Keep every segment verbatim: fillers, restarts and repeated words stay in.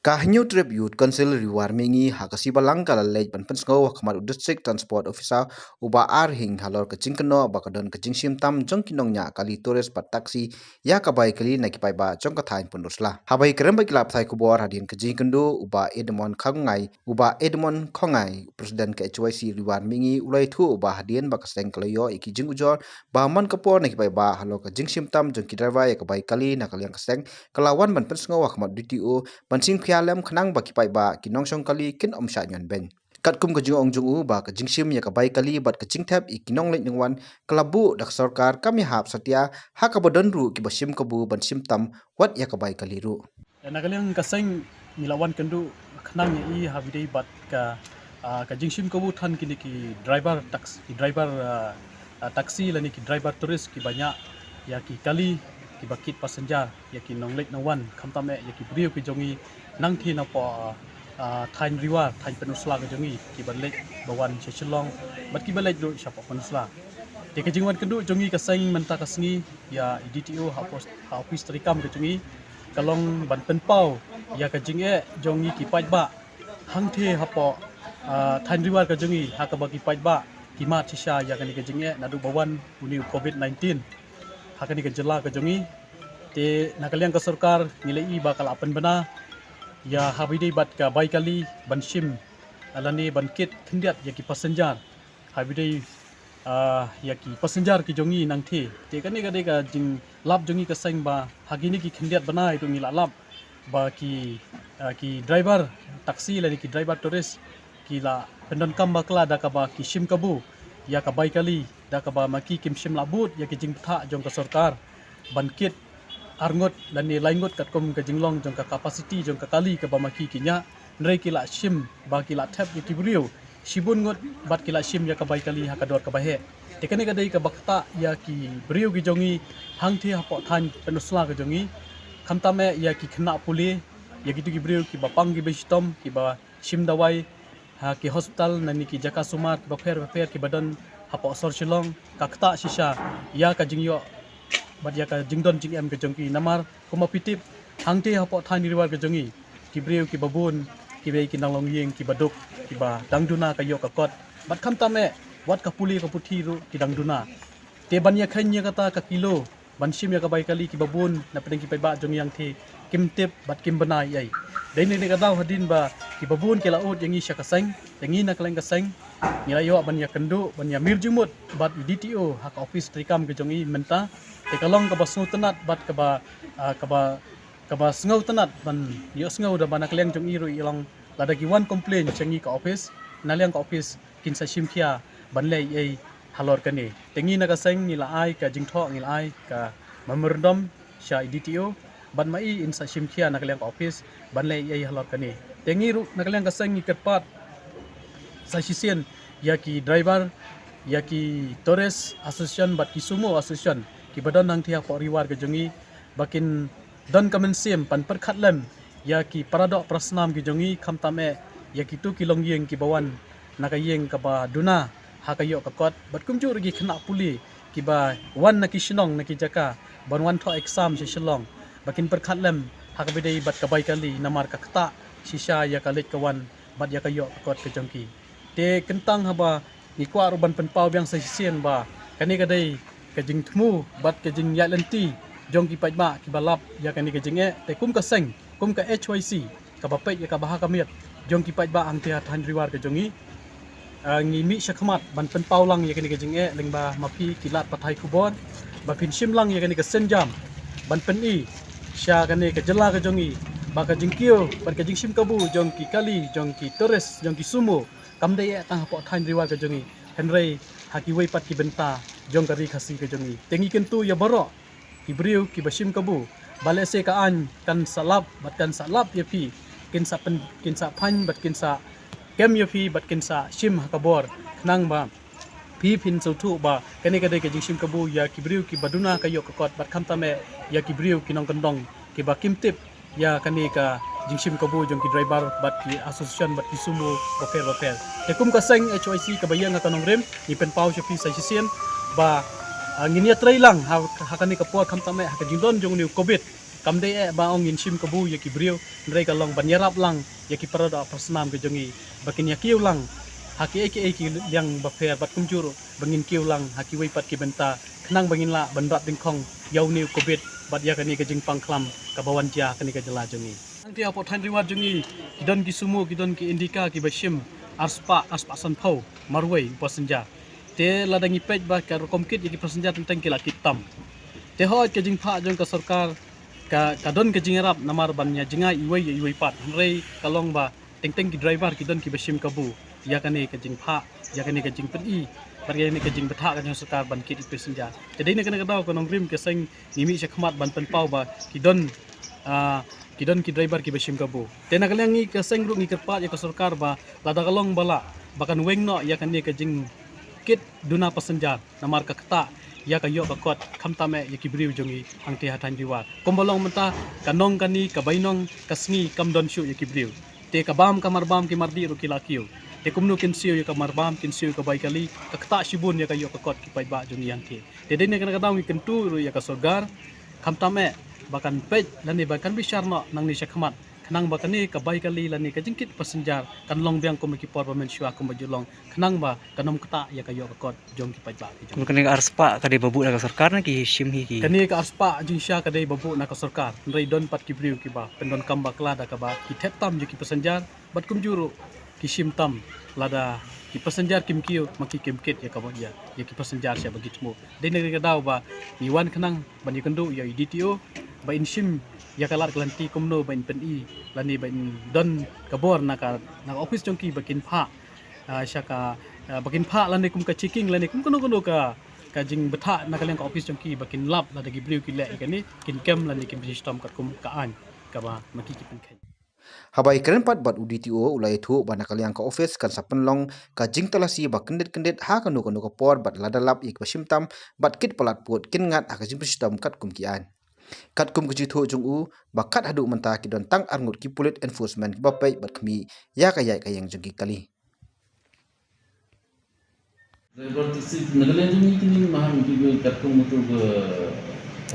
Ka Hynñiewtrep Youth Council Ri War Mihngi ha ka sngi Balang ka la leit ban pynsngew ha khmat u District Transport Officer u Bah R Hing halor ka jingkynnoh ba ka don ka jingshim tam jong ki nongñiah kali tourist bad taxi ïa ka bai kali na ki paidbah jong ka thaiñ Pynursla. Haba ïakren bad ki lad pathai khubor hadien ka jingïakynduh, u Bah Edmond Khongngai, u Bah Edmond Khongngai, President ka H Y C Ri War Mihngi, u la ïathuh ba hadien ba ka seng ka la ïoh ïa ki jingujor ba man ka por na ki paidbah halor ka jingshim tam jong ki driver ïa ka bai kali, na ka liang ka seng ka la wan ban pynsngew ha khmat D T O ban shim khia lem khnang ba ki paidbah ki nongshong kali kin ym shah ñion beiñ. Katkum ka jingong jong u ba ka jingshim ïa ka bai kali bad ka jingthep ïa ki nongleit nongwan ka la buh da ka sorkar kam ïahap satia ha kaba don ruh kiba shim kabu ban shim tam wat ïa ka bai kali ruh. Na ka liang ka seng ngi la wan kynduh khnang ïa i ha ba ïadei bad ka, ah, ka jingshim kabu than kine ki driver tax-, ki driver, ah, ah, taxi lane ki driver tourist kiba ñiah ïa ki kali kiba kit passenger, ïa ki nongleit nongwan, khamtam eh ïa ki briew ki jong i nangthie napoh, ah, ah, thaiñ Ri War, thaiñ Pynursla ka jong i, kiba leit ba wan sha Shillong bad kiba leit ruh shapoh Pynursla. Te ka jingwan kynduh jong i ka seng mynta ka sngi ïa i D T O ha pos-, ha office treikam ka jong i ka long ban pynpaw ïa ka jingeh jong i ki paidbah hangthie hapoh, ah, thaiñ Ri War ka jong i, ha kaba ki paidbah ki mad shisha ïa kane ka jingeh naduh ba wan une u covid nineteen ha kane ka jylla ka jong i. Te na ka liang ka sorkar ngi la ïohi ba ka la pynbna ïa ha ba ïadei bad ka bai kali ban shim lane ban kit khyndiat ïa ki passenger ha ba ïadei, ah, ïa ki passenger ki jong i nangthie. Te kane ka dei ka jinglap jong i ka seng ba ha kine ki khyndiat bnai ruh ngi la lap ba ki, ah, ki driver taxi lane ki driver tourist ki la pyndonkam bakla da kaba ki shim kabu ïa ka bai kali, da kaba ma ki kim shym la bud ïa ki jingbthah jong ka sorkar ban kit arngut lane laingut katkum ka jinglong jong ka capacity jong ka kali kaba ma ki ki ñiah, hynrei ki la shim ba ki la thep ïa ki briew shibun ngut bad ki la shim ïa ka bai kali ha ka dor kaba heh. Te kane ka dei kaba ktah ïa ki briew ki jong i hangthie hapoh thaiñ Pynursla ka jong i, khamtam eh ïa ki khynnah pule, ïa kitu ki briew kiba pang kiba shitom, kiba shim dawai ha ki hospital lane ki jaka sumar kiba pher bapher kiba don hapoh sor Shillong. Ka ktah shisha ïa ka jingïoh bad ïa ka jingdon jingem ka jong ki, namar kumba phi tip hangthie hapoh thaiñ Ri War ka jong i, ki briew kiba bun kiba ïa ki nonglong ïing kiba duk, kiba dang duna ka ïoh ka kot, bad khamtam eh wat ka pule ka puthi ruh ki dang duna. Te ban ïakheiñ ïa kata ka kilo ban shim ïa ka bai kali, kiba bun na pdeng ki paidbah jong i hangthie kim tip bad kim bna ei ei. Dei ne dei ka daw hadien ba kiba bun ki la ud ïa ngi sha ka seng, te ngi na ka liang ka seng ngi la ïoh ban ïakynduh, ban ïamir jingmut bad i D T O ha ka office treikam ka jong i mynta. Te ka long kaba sngewtynnat bad kaba, ah, kaba, kaba sngewtynnat ban ïohsngew da ba na ka liang jong i ruh i long lada ki wan complain sha ngi ka office, na liang ka office kin sa shim khia ban leh ei ei halor kane. Te ngi na ka seng ngi la ai ka jingthoh, ngi la ai ka memorandum sha i D T O bad ma i in sa shim khia na ka liang ka office ban leh ei ei halor kane. Te ngi ruh na ka liang ka seng ngi kyrpad sa shisien ïa ki driver, ïa ki tourist association bad ki sumo association kiba don hangthie hapoh Ri War ka jong i ba kin don ka mynsiem ban pyrkhat lem ïa ki paradoh parasnam ki jong i, khamtam eh ïa kitu ki longïing kiba wan na ka ïing kaba duna ha ka ïoh ka kot, bad kumjuh ruh ki khynnah pule kiba wan na ki shnong na ki jaka ban wan thoh exam sha Shillong, ba kin pyrkhat lem ha kaba ïadei bad ka bai kali, namar ka ktah shisha ïa ka leit ka wan bad ïa ka ïoh ka kot ka jong ki. Te kyntang haba ngi kwah ruh ban pynpaw biang sa shisien ba kane ka dei ka jingthmu bad ka jingïaid lynti jong ki paidbah kiba lap ïa kane ka jingeh. Te kum ka seng, kum ka H Y C kaba peit ïa ka bha ka miat jong ki paidbah hangthie ha thaiñ Ri War ka jong i, ah, ngi mih shakhmat ban pynpaw lang ïa kane ka jingeh lyngba ma phi ki lad pathai khubor, ba phin shim lang ïa kane ka sienjam ban pyni sha kane ka jylla ka jong i ba ka jingkiew bad ka jingshim kabu jong ki kali, jong ki tourist, jong ki sumo, kam dei eh tang hapoh thaiñ Ri War ka jong i, hynrei ha kiwei pat ki bynta jong ka ri Khasi ka jong i. Te ngi kyntu ïa baroh ki briew kiba shim kabu ba lehse ka aiñ kan sa lap bad kan sa lap ïa phi, kin sa pyn-, kin sa phan bad kin sa kem ïa phi bad kin sa shim ha ka bor, khnang ba phi phin sngewthuh ba kane ka dei ka jingshim kabu ïa ki briew kiba duna ka ïoh ka kot, bad khamtam eh ïa ki briew ki nongkyndong kiba kim tip ïa kane ka jingshim kabu jong ki driver bad ki association bad ki sumo bapher bapher. Te kum ka seng H Y C kaba ïeng ha ka nongrim, ngi pynpaw sha phi sa shisien ba, ah, ngin ïatrei lang ha, ha kane ka por, khamtam eh ha ka jingdon jong une u covid Kam dei eh ba ong ngin shim kabu ïa ki briew, hynrei ka long ban ïarap lang ïa ki paradoh parasnam ka jong ngi ba kin ïa kiew lang ha kiei kiei ki liang bapher, bad kumjuh ruh ba ngin kiew lang ha kiwei pat ki bynta khnang ba ngin lah ban rat dyngkhong ïa une u Covid bad ïa kane ka jingpang khlam kaba wan jia ha kane ka jylla jong ngi. Hangtei hapoh thaiñ Ri War jong ngi ki don ki sumo, ki don ki Indica kiba shim arspah, arspah sanphew marwei u passenger. Te lada ngi peit ba ka rukom kit ïa ki passenger teng teng ki la kit tam. Te hooid ka jingphah jong ka sorkar ka, ka don ka jingïarap namar ban ïa jngai iwei ïa iwei pat. Hynrei ka long ba teng teng ki driver ki don kiba shim kabu ïa kane ka jingphah, ïa kane ka jingpyni bad ïa kane ka jingbthah ka jong sorkar ban kit ïa ki passenger. Te dei na kane ka daw ka nongrim ka seng ngi mih shakhmat ban pynpaw ba ki don, ah, ki don ki driver kiba shim kabu. Te na ka liang ngi ka seng ruh ngi kyrpad ïa ka sorkar ba lada ka long ba lah ba kan weng noh ïa kane ka jingkit duna passenger namar ka ktah ïa ka ïoh ka kot khamtam eh ïa ki briew jong ngi hangtei ha thaiñ Ri War. Kumba long mynta ka nong kani ka bainong ka sngi kam don shuh ïa ki briew. Te ka bam ka marbam ki mardih ruh ki la kiew. Te kumno kin siew ïa ka marbam, kin siew ïa ka bai kali, ka ktah shibun ïa ka ïoh ka kot ki paidbah jong ngi hangtei. Te dei na kane ka daw ngi kyntu ruh ïa ka sorkar khamtam eh ba kan peit lane ba kan bishar noh nangne shakhmat khnang ba kane ka bai kali lane ka jingkit passenger kan long biang kum ki por ba mynshuwa kumba ju long khnang ba kan ym ktah ïa ka ïoh ka kot jong ki paidbah ki jong. Kane ka arspah ka dei ba buh na ka sorkar ne ki shim hi ki? Kane ka arspah jingshisha ka dei ba buh na ka sorkar. Hynrei don pat ki briew kiba pyndonkam bakla da kaba ki thep tam ïa ki passenger bad kumjuh ruh ki shim tam lada ki passenger kim kiew ma ki kim kit ïa kaba ïa, ïa ki passenger sha ba ki thmu. Dei na ka daw ba ngi wan khnang ban ïakynduh ïa i D T O ba in shim ïa ka lad ka lynti kumno ba in pyni lane ba in don ka bor na ka, na ka office jong ki ba kin phah, ah, sha ka, ah, ba kin phah lane kum ka checking lane kum kano kano ka, ka jingbthah na ka liang ka office jong ki ba kin lap lada ki briew ki leh ïa kane kin kem lane kin pynshitom katkum ka aiñ kaba ma ki ki pynkhein. Haba ïakren pat bad u D T O u la ïathuh ba na ka liang ka office kan sa pynlong ka jingtalasi ba kyndit kyndit ha kano kano ka por bad lada lap ïa kiba shim tam bad kit palat pud kin ngat ha ka jingpynshitom katkum ki aiñ. Katkum ka jingïathuh jong u ba kat haduh mynta ki don tang arngut ki pulit enforcement kiba peit bad khmih ïa ka ïaid ka ïeng jong ki kali. Driver taxi na ka liang jong ngi, ki ning maham ki ba katkum uto ka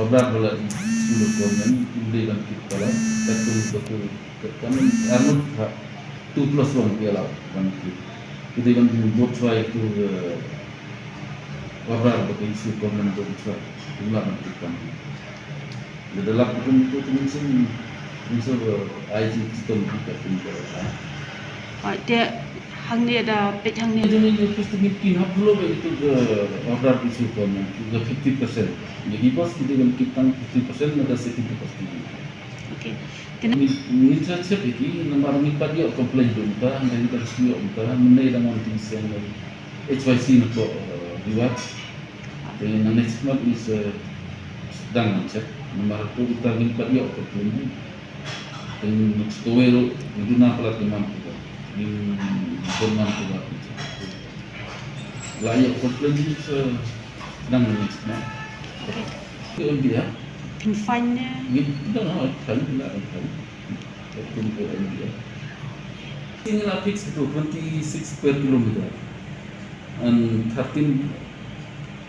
order ba la issue da ka government, kim dei ban kit palat, katkum uto ka, ka, ka, arngut ha two plus one ki allow ban kit. Ki dei ban bud shwa ïa uto ka order ba ka issue government, bud shwa, kim lah ban kit palat. Lada lap kum uto te mynsiem, mynsiem, eh, ai jingshitom ïa ki katkum ka, ah. Hooid, te hangne da peit hangne. Jong ngi office te ngi kit hap hulu ba ito ka order issue ka government ka fifty percent. Ïa ki bus ki dei ban kit tang fifty percent, lada sixty percent. Okay. Te na ngi, ngi sa check ïa ki, namar ngi pat ïoh complaint ruh mynta, hynrei ngi dang shu ïoh mynta, mynne dang wan ki seng H Y C na ko, eh, Reward. Te na next month is, eh, dang check. Namar to kita ngin pat ïoh ka pun. Te next kawei ruh ngi duna palat ki mam kita. Ngin pun mam kita. La ïoh ka pun is, eh, dang next month. Ke M D R. Pynfine ne? Ngin dang ha fine, la fine. Katkum ka M D R. Ngi la fix kito twenty-six per kilometer and thirteen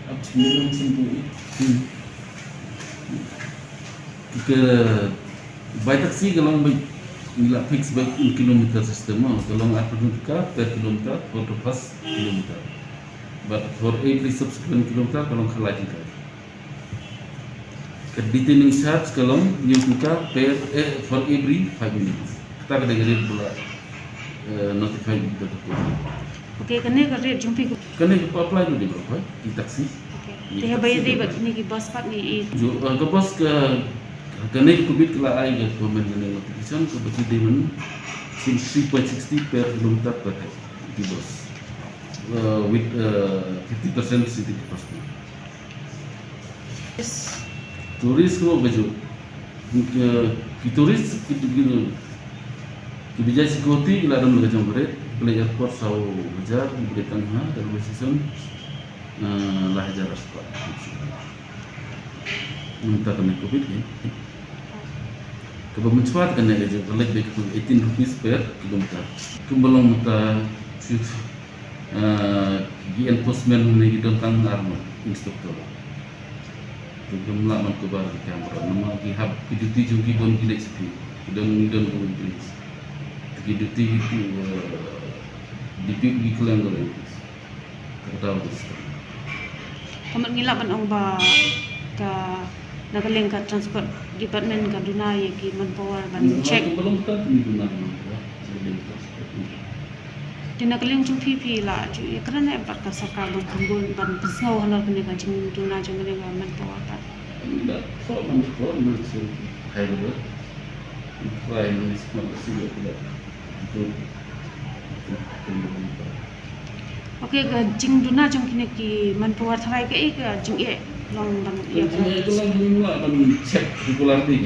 up to minimum simple. Hmm. Ka bai taxi ka long bai ngi la fix bai in kilometer system, oh, ka long arphew tyngka per kilometer for the first kilometer. But for every subsequent kilometer ka long khyndai tyngka. Ka detaining charge ka long hynñiew tyngka per, eh, for every five minutes. Kata ka dei ka rate ba la, eh, notify da ka court. Okay, kane ka rate jong phi ko? Kane ka apply to dei ba la, ki taxi. Okay. Te haba ïadei bad kine ki bus pat ngi i? Jo, eh, ka bus ka, kane ka bit ka la ai ka government kane notification ka ba ki dei ban shim three point sixty per kilometer per head ki bus. Eh, with, eh, fifty percent seating capacity. Tourist ruh ka juh. Ki, ki tourist ki, ki, ki ba jai security ki la don la ka jong ka rate, ki ba leit airport saw hajar, ki ba leit tang ha railway station, eh, lai hajar arspah. Mynta kane covid ka. Kaba mynshuwa te kane ka juh ka leit beit eighteen rupees per kilometer. Kumba long mynta, eh, ki enforcement ne ki don tang ar ngut inspector. Ki kam lah ban cover ki camera namar ki hap ki duty jong ki bun ki leit sha phi. Ki don, ki don bun ki leit. Ki duty ki, eh, debut ki khlem ka leng. Ka daw ka system. Ka mut ngi lah ban ong ba ka, na ka liang ka transport department ka duna ïa ki manpower ban check. Ka long ka duna manpower. Ka liang ka transport. Te na ka liang jong phi, phi la ju ïakren ne bad ka sorkar ban pynbun, ban pynsngew halor kane ka jingduna jong kane ka manpower ta? Ngi la throk, ngi la throk, ngi la throk, hai ba. Ngi try, ngi sngewbha ba sngewbha ba. Itu, itu, itu, itu. Okay, ka jingduna jong kine ki manpower tharai kaei ka jingeh long ban ïa ka. Jingeh ka long, jingeh ban check regularly.